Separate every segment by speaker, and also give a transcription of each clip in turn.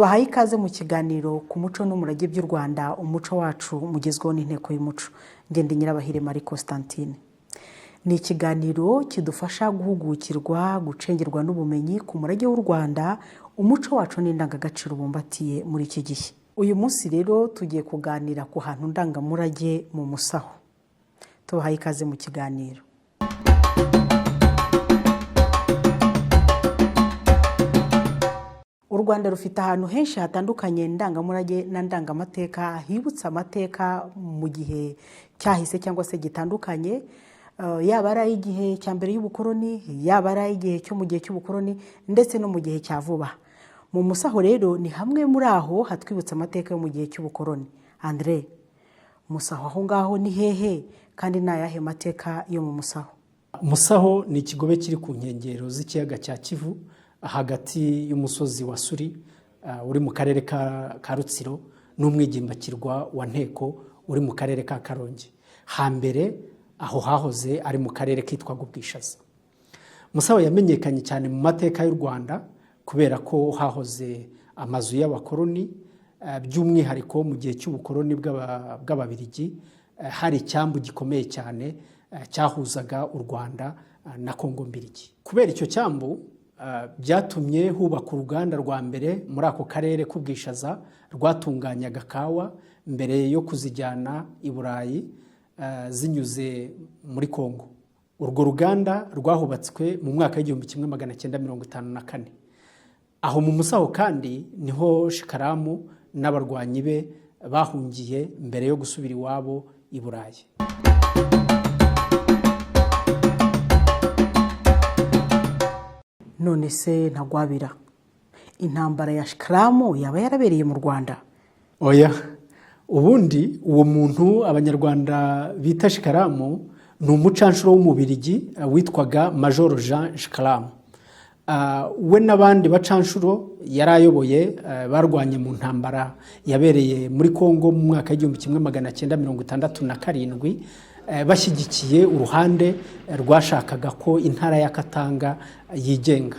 Speaker 1: Tubahaye ikaze mu kiganiro ku muco n'umurage by'u Rwanda, umuco wacu mugezweho n'Inteko y'Umuco. Ngende Nyirabahire Marie Constantine. Ni ikiganiro kidufasha guhugukirwa, gucengerwa n'ubumenyi ku murage w'u Rwanda, umuco wacu n'indangagaciro bumbatiye muri iki gihe. Uyu munsi rero tugiye kuganira ku hantu ndangamurage mu Musaho. Tubahaye ikaze mu kiganiro. U Rwanda rufite ahantu henshi hatandukanye ndangamurage na ndangamateka hibutsa amateka mu gihe cyahise cyangwa se gitandukanye, yaba ari ay'igihe cya mbere y'ubukoroni, yaba ari ay'igihe cyo mu gihe cy'ubukoroni ndetse no mu gihe cya vuba. Mu Musaho rero ni hamwe muri aho hatwibutsa amateka yo mu gihe cy'ubukoroni. Andre, Musaho aho ngaho ni hehe kandi ni ayahe mateka yo mu Musaho?
Speaker 2: Musaho ni ikigobe kiri ku nkengero z'ikiyaga cya Kivu, hagati y'umusozi wa Suri uri mu karere ka Rutsiro n'umwigimbakirwa wa Nteko uri mu karere ka Karongi. Hambere aho hahoze ari mu karere kitwaga Ubwishaza. Musaho yamenyekanye cyane mu mateka y'u Rwanda kubera ko hahoze amazu y'abakoroni, by'umwihariko mu gihe cy'ubukoroni bw'Ababirigi hari icyambu gikomeye cyane cyahuzaga u Rwanda na Kongo Mbirigi. Kubera icyo cyambu byatumye hubaka uruganda rwa mbere muri ako karere k'Ubwishaza rwatunganyaga kawa mbere yo kuzijyana i Burayi zinyuze muri Kongo. Urwo ruganda rwahubatswe mu mwaka w'1954. Aho mu Musaho kandi niho Shikaramu n'abarwanyi be bahungiye mbere yo gusubira iwabo i Burayi.
Speaker 1: None se Ntagwabira, intambara ya Shikaramu yaba yarabereye mu Rwanda?
Speaker 2: Oya, ubundi uwo muntu Abanyarwanda bita Shikaramu ni umucanshuro w'Umubirigi witwaga Majoro Jean Shikaramu. We n'abandi bacanshuro yari ayoboye barwanye mu ntambara yabereye muri Kongo mu mwaka w'1967, bashyigikiye uruhande rwashakaga ko intara ya Katanga yigenga.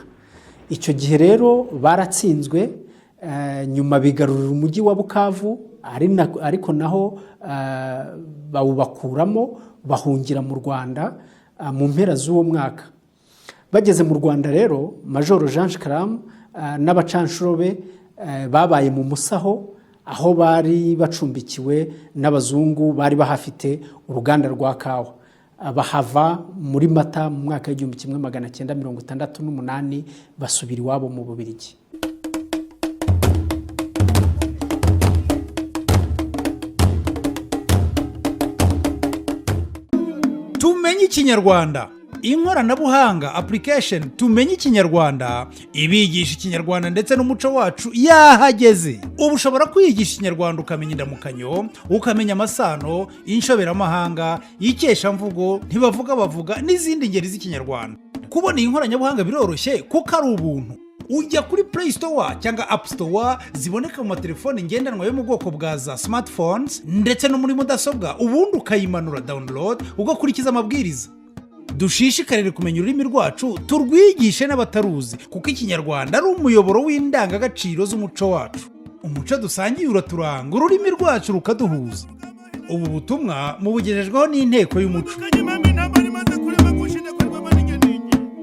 Speaker 2: Icyo gihe rero baratsinzwe, nyuma bigarurira umujyi wa Bukavu, ariko naho bawubakuramo bahungira mu Rwanda mu mpera z'uwo mwaka. Bageze mu Rwanda rero, Majoro Jean Shikaramu n'abacanshuro be babaye mu Musaho, aho bari bacumbikiwe n'abazungu bari bahafite uruganda rwa kawa. Bahava muri Mata mu mwaka w'1968 basubira iwabo mu Bubiligi.
Speaker 3: Tumenye Ikinyarwanda. Inkoranabuhanga application Tumenye Ikinyarwanda ibigisha Ikinyarwanda ndetse n'umuco wacu yahageze. Ubu ushobora kwigisha Ikinyarwanda, ukamenya indamukanyo, ukamenya amasano, inshoberamahanga, ikeshamvugo, ntibavuga bavuga n'izindi ngeri z'Ikinyarwanda. Kubona iyi nkoranabuhanga biroroshye kuko ari ubuntu. Ujya kuri Play Store cyangwa App Store ziboneka mu matelefoni ngendanwa yo mu bwoko bwa za smartphones ndetse no muri mudasobwa, ubundi ukayimanura, download, ugakurikiza amabwiriza. Dushishikarire kumenya ururimi rwacu, turwigishe n'abataruzi, kuko Ikinyarwanda ari umuyoboro w'indangagaciro z'umuco wacu. Umuco dusangiye uraturanga, ururimi rwacu rukaduhuza. Ubu butumwa mubugejejweho n'Inteko y'Umuco.